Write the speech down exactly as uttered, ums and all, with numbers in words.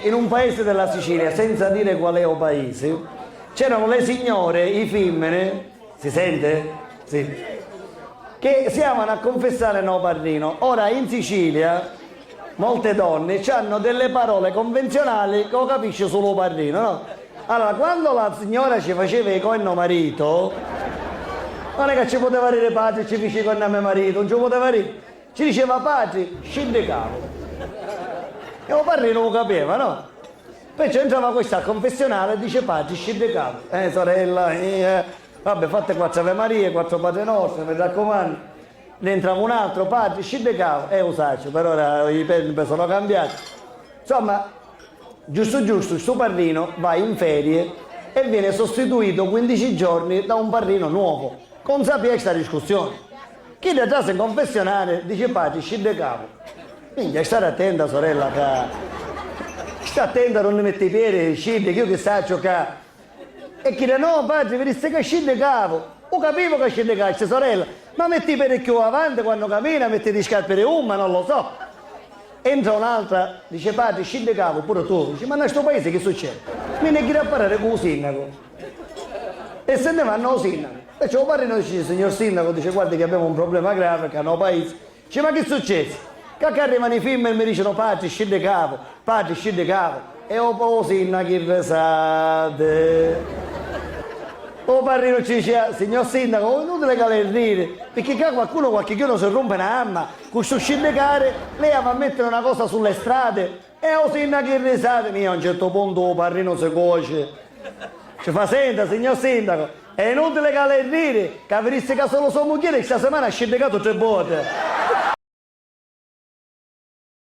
In un paese della Sicilia, senza dire qual è o paese, c'erano le signore, i fimmini, si sente? Sì. Che si javano a confessare no parrino. Ora, in Sicilia, molte donne c'hanno delle parole convenzionali che lo capisce solo o parrino, no? Allora, quando la signora ci faceva i corno marito, non è che ci poteva dire: "Patri, ci fici i corno a me marito", non ci poteva dire. Ci diceva: "Patri, sciddi cavu." E o parrino lo capeva, no? Perciò entrava questa al confessionale e dice: "Patri, sciddi cavu." "Eh, sorella, eh, eh." Vabbè, fatte quattro Ave Marie, quattro Padre Nostro, mi raccomandu. Ne entrava un altro: "Patri, sciddi cavu." "Eh, u sacciu, per ora i tempi sono cambiati." Insomma, giustu giustu, stu parrino va in ferie e viene sostituito quindici giorni da un parrino nuovo. Con sapia sta discussione. Chidda trase in confessionale, dice: "Patri, sciddi cavu." "Minchia, stari attenta, sorella, ca sta attenta, non ti metti i piedi, sciddi, che io chi saccio ca." E chidda: "No, patri, vidisti ca sciddi cavu." "U capivu ca sciddi casti, sorella, ma metti i piedi cchiù avanti quannu camina, metti i scarpi di gumma, non lo so." Entra un'altra, dice: "Patri, sciddi cavu puru tu." Dice: "Ma nna stu paese chi succede?" Mi ne ghiri a parrari cu u sinnacu. E se ne vanno o sinnacu. E c'è o parrino, dice: "Signor sinnaco", dice, "guardi che abbiamo un problema grave ca nno paese." Dice: "Ma chi succede?" "Ca, ca arrivano i fimmini e mi dicenu: 'Patri, sciddi cavu, patri, sciddi cavu.'" E o, o sinnacu chi risati. O parrino ci dice: "Signor sinnaco, è inutile ca lei ridi, perché ca qualcuno qualche giorno si rompe na gamma, cu stu sciddicari lei va a mettere una cosa sulle strade." E o sinnacu chi risati, mia, a un certo punto o parrino si coce. Ci fa: "Senta, signor sindaco, è inutile ca lei ridi, ca vidisti ca solo so mugghieri sta settimana ha sciddicatu tre volte."